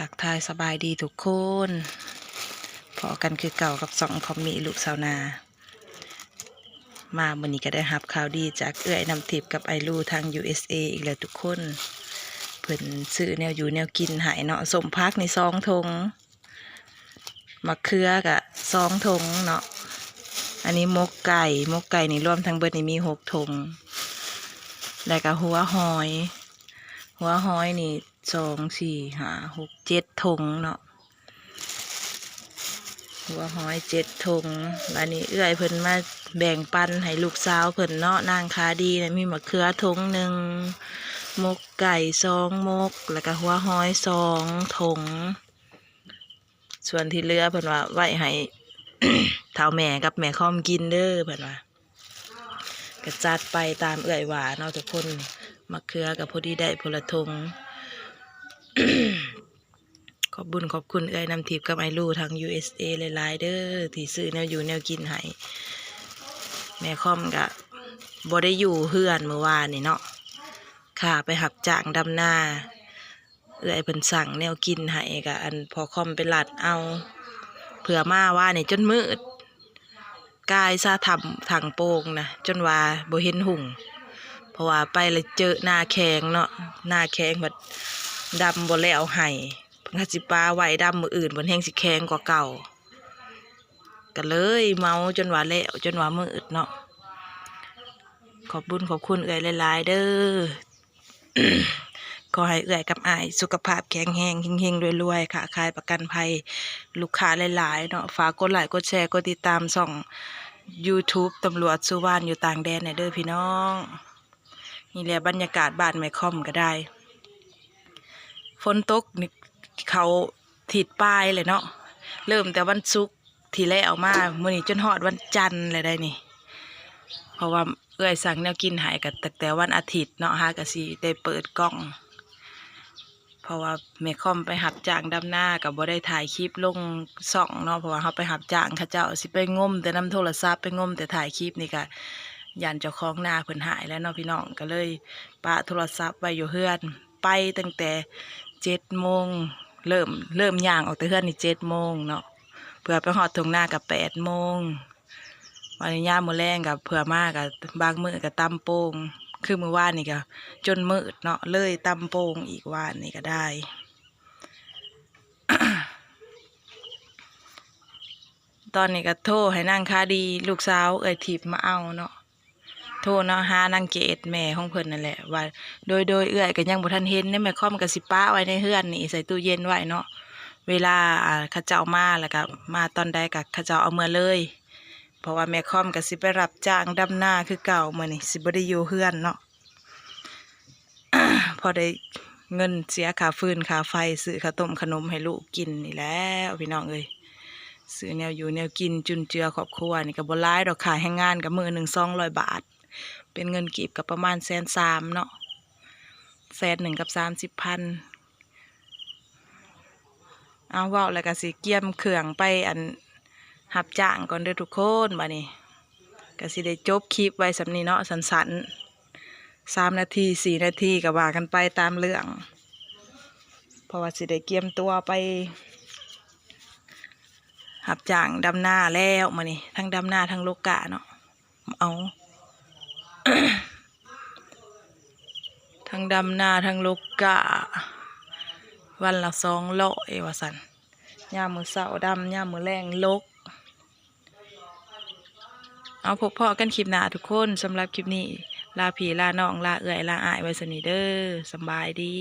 ທັກທາຍສະບາຍດີທຸກຄົນ ພໍ້ກັນຄືເກົ່າກັບຊ່ອງຄອມມີລູກຊາວນາ. ມາມື້ນີ້ກໍໄດ້ຮັບຂ່າວດີຈາກເອື້ອຍນ້ຳທິບກັບອ້າຍລູທາງ ຢູເອສເອ ອີກແລ້ວທຸກຄົນ. ເພິ່ນຊື້ແນວຢູ່ແນວກິນໃຫ້ເນາະ, ສົ້ມຜັກນີ້ສອງຖົງ, ໝາກເຂືອກະສອງຖົງເນາະ. ອັນນີ້ໝົກໄກ່, ໝົກໄກ່ນີ້ລວມທັງເບິດນີ້ມີຫົກຖົງ. ແລ້ວກະຫົວຫອຍ, ຫົວຫອຍນີ້ ສອງ ສີ່ ຫ້າ ຫົກ ເຈັດຖົງເນາະ, ຫົວຫອຍເຈັດຖົງ. ບາດນີ້ເອື້ອຍເພິ່ນມາແບ່ງປັນໃຫ້ລູກສາວເພິ່ນເນາະ, ນາງຂາດີນະ, ມີໝາກເຂືອຖົງໜຶ່ງ, ໝົກໄກ່ສອງໝົກ, ແລ້ວກະຫົວຫອຍສອງຖົງ. ສ່ວນທີ່ເຫຼືອເພິ່ນວ່າໄວ້ໃຫ້ ເຖົ້າແມ່ກັບແມ່ຄອມກິນເດີ ເພິ່ນວ່າ. ກະຈັດໄປຕາມເອື້ອຍວ່າເນາະທຸກຄົນ, ໝາກເຂືອກະພໍດີໄດ້ຜູ້ລະຖົງ. ຂອບບຸນຂອບຄຸນເອື້ອຍນ້ຳທິບກັບອ້າຍລູທາງ ຢູເອສເອ ຫຼາຍໆເດີ ທີ່ຊື້ແນວຢູ່ແນວກິນໃຫ້. ແມ່ຄອມກະບໍ່ໄດ້ຢູ່ເຮືອນມື້ວານນີ້ເນາະ, ຂ້າໄປຮັບຈ້າງດຳນາ. ເອື້ອຍເພິ່ນສັ່ງແນວກິນໃຫ້ ກະອັນພໍ່ຄອມໄປລັດເອົາ, ເພື່ອມາວານນີ້ຈົນມືດ, ກາຍຊະຖ້ຳທາງໂປ່ງນະ ຈົນວ່າບໍ່ເຫັນຮຸ່ງ, ເພາະວ່າໄປລະເຈີນາແຂງເນາະ, ນາແຂງພັດດຳບໍ່ແລ້ວໄຮ່, ເພິ່ນກະຊິປະໄວ້ດຳມື້ອື່ນ ເພິ່ນແຮ່ງຊິແຂງກວ່າເກົ່າ. ກະເລີຍເມົາຈົນວ່າແລ້ວ ຈົນວ່າມືດເນາະ. ຂອບບຸນຂອບຄຸນເອື້ອຍຫຼາຍໆເດີ. ຂໍໃຫ້ເອື້ອຍກັບອ້າຍສຸຂະພາບແຂງແຮງ ເຮັງໆລວຍໆ ຄ້າຂາຍປະກັນໄພ ລູກຄ້າຫຼາຍໆເນາະ. ຝາກກົດໄລກົດແຊ ກົດຕິດຕາມຊ່ອງ YouTube ຕຳຫຼວດສຸວານຢູ່ຕ່າງແດນແດ່ເດີພີ່ນ້ອງ. ນີ້ແຫຼະບັນຍາກາດບ້ານແມ່ຄອມກໍໄດ້, ຝົນຕົກນີ້ເຂົ້າທິດປາຍແລ້ວເນາະ, ເລີ່ມແຕ່ວັນສຸກ ທີ່ແລ້ວມາ ມື້ນີ້ຈົນຮອດວັນຈັນແລ້ວໄດ໋ນີ້, ເພາະວ່າເອື້ອຍສັ່ງແນວກິນໃຫ້ກໍຕັ້ງແຕ່ວັນອາທິດເນາະ, ຫາກໍຊິໄດ້ເປີດກ້ອງ. ເພາະວ່າແມ່ຄອມໄປຮັບຈ້າງດຳນາ ກໍບໍ່ໄດ້ຖ່າຍຄລິບລົງຊ່ອງເນາະ, ເພາະວ່າເຮົາໄປຮັບຈ້າງເຂົາເຈົ້າ ຊິໄປງົມແຕ່ນຳໂທລະສັບ ໄປງົມແຕ່ຖ່າຍຄລິບນີ້ ກໍຢ້ານເຈົ້າຂອງນາເພິ່ນຮ້າຍແຫຼະເນາະພີ່ນ້ອງ, ກໍເລີຍປະໂທລະສັບໄວ້ຢູ່ເຮືອນ. ໄປຕັ້ງແຕ່ເຈັດໂມງ, ເລີ່ມ ເລີ່ມຍ່າງອອກແຕ່ເຮືອນນີ້ເຈັດໂມງເນາະ, ເພື່ອໄປຮອດທົ່ງນາກໍແປດໂມງ. ບາດນີ້ຍາມມື້ແລງກໍເພື່ອມາກໍບາງມື້ກໍຕຳໂປ່ງ, ຄືມື້ວານນີ້ກໍຈົນມືດເນາະ, ເລີຍຕຳໂປ່ງອີກວານນີ້ກໍໄດ້. ຕອນນີ້ກໍໂທໃຫ້ນາງຂາດີ ລູກສາວເອື້ອຍທິບມາເອົາເນາະ. ໂທເນາະ ຫານາງເກດແມ່ຂອງເພິ່ນນັ້ນແຫຼະ ວ່າ ໂດຍ ໂດຍ ເອື້ອຍກໍຍັງບໍ່ທັນເຫັນເດ້, ແມ່ຄອມກໍຊິປະໄວ້ໃນເຮືອນນີ້ ໃສ່ຕູ້ເຢັນໄວ້ເນາະ, ເວລາ ອ່າ ເຂົາເຈົ້າມາແລ້ວກໍມາຕອນໃດກໍເຂົາເຈົ້າເອົາເມືອເລີຍ, ເພາະວ່າແມ່ຄອມກໍຊິໄປຮັບຈ້າງດຳນາຄືເກົ່າ, ມື້ນີ້ຊິບໍ່ໄດ້ຢູ່ເຮືອນເນາະ. ພໍໄດ້ເງິນເສຍຄ່າຟືນຄ່າໄຟ ຊື້ເຂົ້າຕົ້ມຂະໜົມໃຫ້ລູກກິນນີ້ແຫຼະພີ່ນ້ອງເອີຍ, ຊື້ແນວຢູ່ແນວກິນຈຸນເຈືອຄອບຄົວນີ້ກໍບໍ່ຫຼາຍດອກ, ຄ່າແຮງງານກໍມື້ໜຶ່ງສອງຮ້ອຍບາດ, ເປັນເງິນກີບກໍປະມານແສນສາມເນາະ, ແສນໜຶ່ງກັບສາມສິບພັນ. ເອົາ ເວົ້າແລ້ວກໍຊິກຽມເຄື່ອງໄປ ອັນ ຮັບຈ້າງກ່ອນເດີທຸກຄົນ. ບາດນີ້ກໍຊິໄດ້ຈົບຄລິບໄວ້ສ່ຳນີ້ເນາະ, ສັ້ນໆ ສາມນາທີ ສີ່ນາທີ ກໍວ່າກັນໄປຕາມເລື່ອງ, ເພາະວ່າຊິໄດ້ກຽມຕົວໄປຮັບຈ້າງດຳນາແລ້ວ. ມື້ນີ້ທັງດຳນາທັງລົກກ້າເນາະ. ເອົາ ທັງດຳນາທັງລົກກ້າ ວັນລະສອງຮ້ອຍວ່າຊັ້ນ, ຍາມມື້ເຊົ້າດຳ ຍາມມື້ແລງລົກ. ເອົາ ພົບພໍ້ກັນຄລິບໜ້າທຸກຄົນ, ສຳລັບຄລິບນີ້ ລາພີ່ລານ້ອງ ລາເອື້ອຍລາອ້າຍໄວ້ສ່ຳນີ້ເດີ, ສຳບາຍດີ.